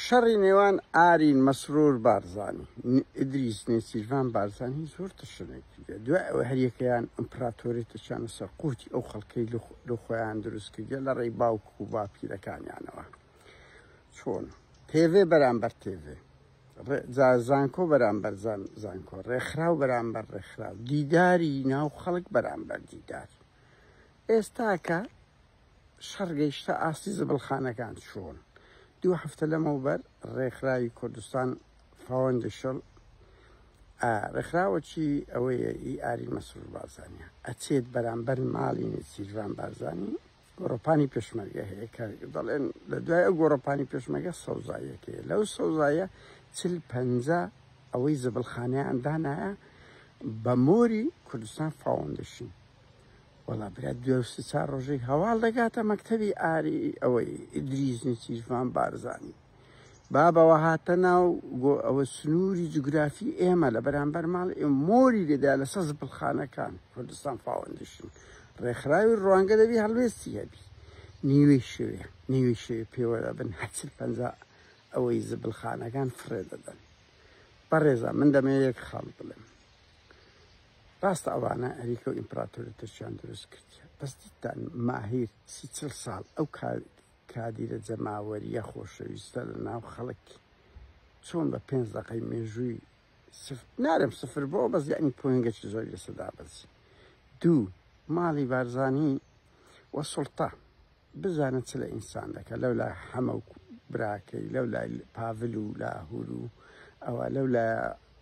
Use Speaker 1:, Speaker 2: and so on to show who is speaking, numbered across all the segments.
Speaker 1: شەڕی نێوان ئارین مەسرور بارزانی، ئیدریس نێچیرڤان بارزانی زۆر ترسناکیە. دوای ئەوە هەریەکەیان ئیمپراتۆریەتێکیان لەسەر قوتی ئەو خەڵکەی لە خۆیان دروست کردیە لە ڕێی باوک و باپیرەکانیانەوە. چۆن تێڤێ بەرامبەر تێڤێ، زانکۆ بەرامبەر زانکۆ، ڕێکخراو بەرامبەر ڕێکخراو، دیداری ناو خەڵک بەرامبەر دیدار. ئێستاکە شەڕ گەیشتە ئاستی زبڵخانەکان. چۆن دوو هەفتە لەمەوبەر ڕێکخراوی کوردستان فاوەندشڵ ڕێکخراوەکی ئەوەیە ئی ئاری مەسرور بارزانیە ئەچێت بەرامبەر ماڵی نێچیرڤان بارزانی گۆڕەپانی پێشمەرگە هەیە کە دەڵێن لە دوای ئەو گۆڕەپانی پێشمەرگە سەوزاییەکەیە، لەو سەوزایە 40-50 ئەوەی زبڵخانەیان دانایە بە مۆری کوردستان فاوەندشن. وەڵا برا دوێ سێ چار ڕۆژێک هەواڵ دەگاتە مەکتەبی ئاری ئەوەی ئیدریس نێچیرڤان بارزانی بابەوە هاتە ناو گۆ ئەوە سنووری جوگرافی ئێمە لە بەرامبەر ماڵ ئێمە مۆری لێدا لەسەر زبڵخانەکان کوردستان فاوەندیشن ڕێکخراوی ڕوانگە دەبی هەڵوێستی هەبی. نیوەی شەوێ نیوەی شەوێ پێوە دەبن هەچل پەنجا ئەوەی زبڵخانەکان فڕێ دەدەن. بەڕێزان من دەمەوێت یەک خاڵ بڵێم. ڕاستە ئەوانە ئەریکە و ئیمپراتۆری تورکیان دروست کردیە، بەس دیتتان ماهیر 30-40 ساڵ ئەو کادیرە جەماوەریە خۆشەویستە لە ناو خەڵک چۆن بە 5 دەقەی مێژووی سفر نارم سفر بۆ بەس یعنی پۆینگەکی زۆری لەسەر دابەزی. دوو ماڵی بارزانی و سوڵتە بزانە چ لە ئینسان دەکە، لەو لای حەمە و براکەی، لەو لای پاڤل و لاهور و ئەوە، لەو لای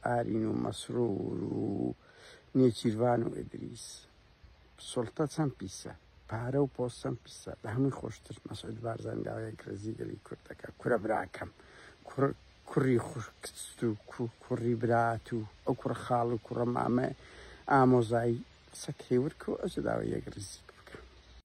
Speaker 1: ئارین و مەسرور و نێچیرڤان و ئیدریس. سوڵتە چەند پیسە، پارە و پۆست چەند پیسە. لە هەمووی خۆشتر مەسعود بارزانی داوای یەکڕیزی گەلی کورد دەکات. کورە براکەم، کوڕ کوڕی خوشکت و کوڕی برات و ئەو کوڕە خاڵ و کوڕە مامە ئامۆزای قسە هێور کە ئەو داوای یەکڕیزی.